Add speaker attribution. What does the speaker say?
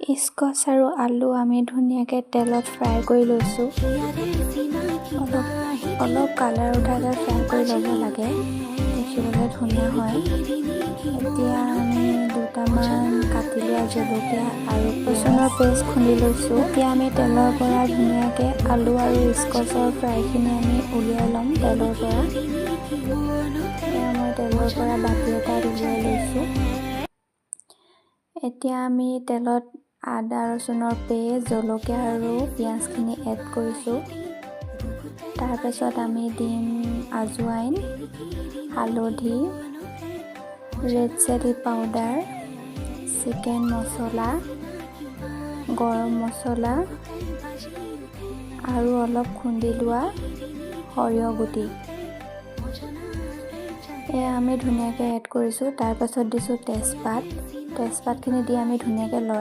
Speaker 1: Scotch আৰু আলু আমি ধুনীয়াকৈ তেলত ফ্ৰাই কৰি লৈছোঁ। অলপ অলপ কালাৰ উঠাকৈ ফ্ৰাই কৰি ল'ব লাগে, দেখিবলৈ ধুনীয়া হয়। এতিয়া আমি দুটামান কাটি লোৱা জলকীয়া আৰু ৰচুনৰ পেষ্ট খুন্দি লৈছোঁ। এতিয়া আমি তেলৰ পৰা ধুনীয়াকৈ আলু আৰু স্কচৰ ফ্ৰাইখিনি আমি উলিয়াই ল'ম তেলৰ পৰা। এয়া মই তেলৰ পৰা বাতি এটাত উলিয়াই লৈছোঁ। এতিয়া আমি তেলত আদা ৰচুনৰ পেষ্ট, জলকীয়া আৰু পিঁয়াজখিনি এড কৰিছোঁ। তাৰপাছত আমি দিম আজৱাইন, হালধি, ৰেড চিলি পাউডাৰ, চিকেন মছলা, গৰম মছলা আৰু অলপ খুন্দি লোৱা সৰিয়হ গুটি। এয়া আমি ধুনীয়াকৈ এড কৰিছোঁ। তাৰপাছত দিছোঁ তেজপাত। তেজপাতখিনি দি আমি ধুনীয়াকৈ লৰাই